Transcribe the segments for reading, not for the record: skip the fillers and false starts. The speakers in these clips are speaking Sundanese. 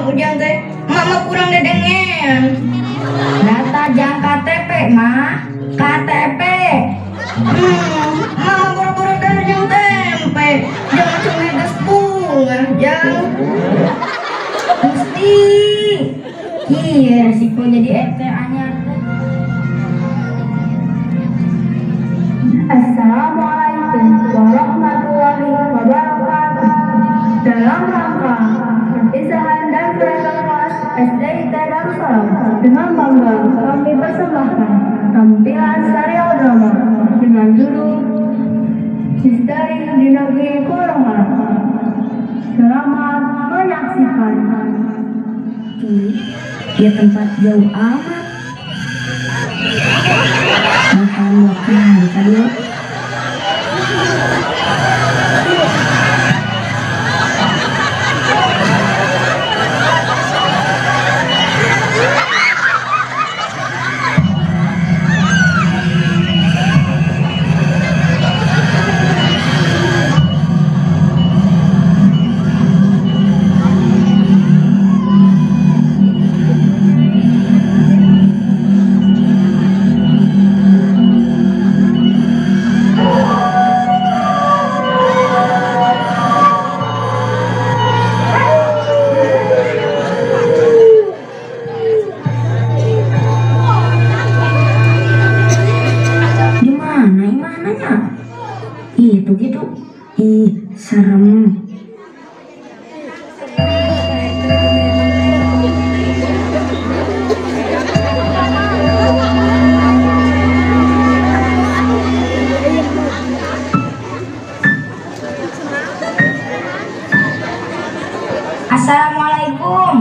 naon ujang teh? Mama kurang dedengen. Data jang KTP, Ma. KTP. Mama boro-boro dahar jeung tempe. Jangan cuma geus bunga, jang. Gusti. Iya, resiko jadi RT anyar. Assalamualaikum warahmatullahi wabarakatuh. Dalam rangka perpisahan dan kenaikan kelas SDIT Darussalam, dengan bangga kami persembahkan tampilan serial drama dengan judul Misteri di Negeri Konoha. Selamat menyaksikan. Ya tempat jauh amat. Makan makan tadi. Itu gitu, ih serem. Assalamualaikum.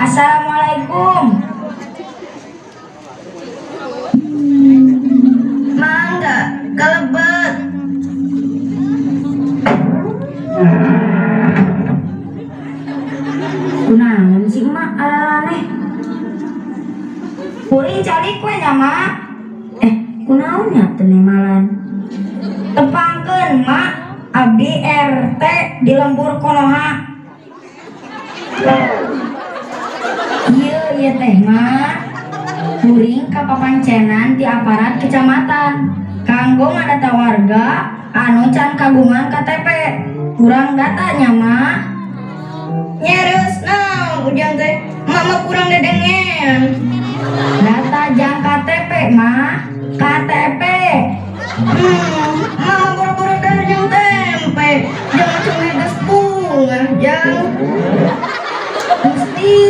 Assalamualaikum. Mangga, kalebet. Kunaon sih emak alaleh? Kuring calik we nya mak. Kunaon nya teu nemalan? Tepangkeun mak, abdi RT di lembur Konoha. Ieu ieu teh mak. Kuring kapapancenan di aparat kecamatan kanggo ngadata warga anu can kagungan KTP. Kurang datanya mak. Nyereus naon ujang teh? Mama kurang dedengen. Data jang KTP, mak. KTP. Mama boro-boro dahar jeung tempe. Jangan cuma geus bunga, jang. Gusti.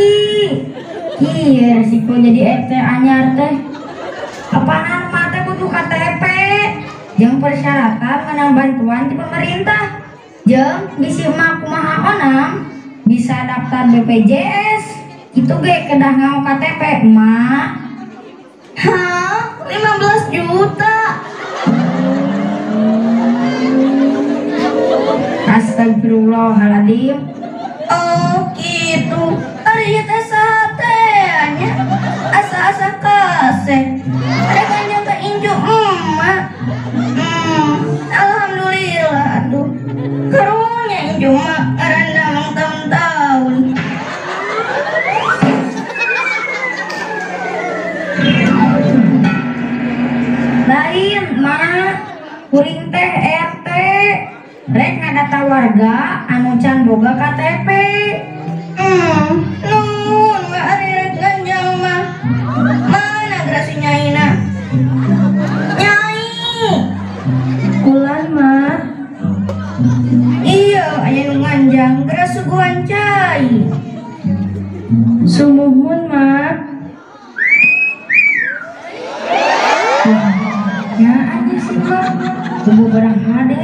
Iya, resiko jadi RT anyar teh. Apanan mah teh butuh KTP. Jeung persyaratan menang bantuan ti pemerintah. Jeung bisi emak kumaha onam bisa daftar BPJS. Itu ge kedah nganggo KTP, emak. Hah? 15 juta. Astagfirullahaladzim. Oh, gitu. Ari ieu teh saha nya? Asa-asa kaseh. Ada kanjeng ka inju emak. Alhamdulillah atuh. Karunya inju mah ngarandang tahun-tahun. Lain mak, kuring teh RT rek ngadata warga anu can boga KTP. Nuhun we ari rek nganjang mah. Mana grasi nyaina? Nyai. Kulan mah. Iya, aya nu nganjang geura suguhan cai. Sumuhun mah. Ya aja sih mah. Kubu barang hade.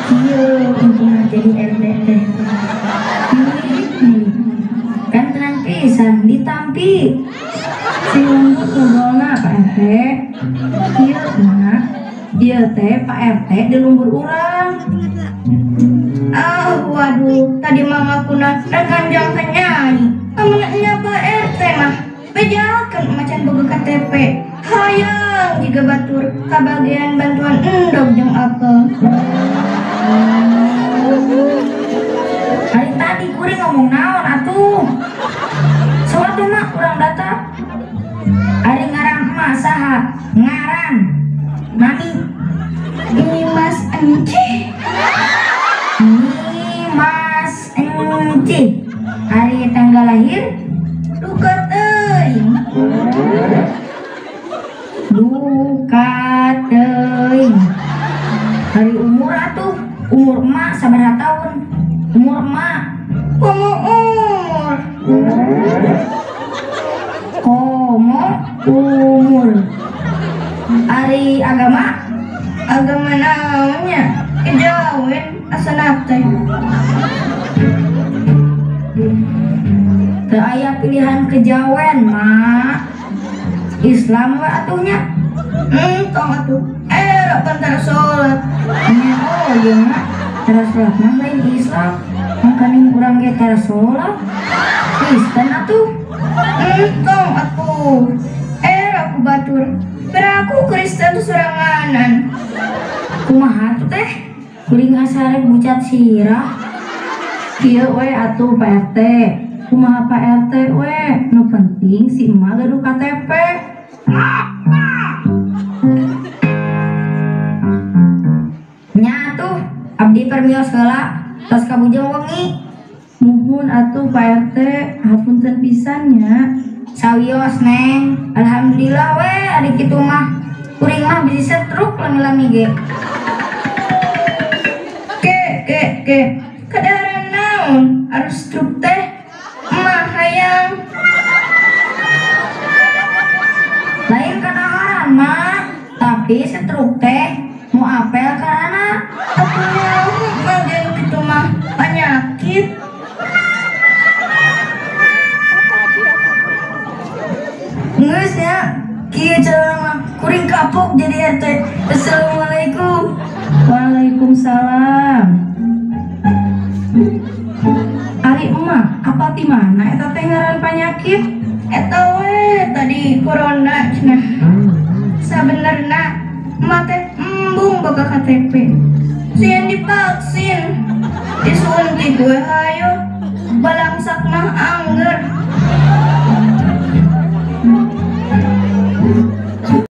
Iya, untungna jadi RT teh. Kan tenang pisan ditampi. Sing lembut ngobrolna Pak RT. Ieu mah, ieu teh Pak RT di lembur urang. Ah, waduh, tadi mama kuna rek nganjang ka nyai. Amun nya Pak RT mah bejakeun macan boga KTP. Hayang jiga batur kabagian bantuan endog jeung apel. Encih. Nyimas Encih. Hari tanggal lahir? Duka teuing. Duka teuing. Hari umur atuh, umur emak sabaraha tahun? Umur emak. Komo umur. Komo umur. Ari agama? Agama naonnya? Kejawen asana teh. Teu aya pilihan kejawen, Mak. Islam we atuh nya. Entong atuh. Era pan tara salat. Nya oh ieu mah tara salat mah lain Islam. Makaning urang ge tara salat. Kristen atuh. Entong atuh. Era ku batur. Peraku Kristen soranganan. Kumaha tuh teh? Kuring asa rek bucat sirah. Kieu we atuh Pak RT. Kumaha Pak RT we? Nu penting si emak gaduh KTP. Nya atuh, abdi permios heula tos kabujeng wengi. Muhun atuh Pak RT, hapunten pisan nya. Sawios Neng, alhamdulillah we ari kitu mah. Kuring mah bisi setruk lami-lami ge. Ke ke ke, kadaharan naon harus truk teh? Emak hayang. Lain kadaharan mah, tapi setruk teh mau apel karana. Atuh nyaho mah jeung kitu mah panyakit. Geus nya, kieu cara mah kuring kapok jadi RT. Assalamualaikum. Waalaikumsalam. Ari emak, apa ti mana eta teh ngaran panyakit? Eta we tadi corona cenah. Sabenerna emak teh embung boga KTP. Sieun divaksin. Disuntik we hayo. Balangsak mah angger.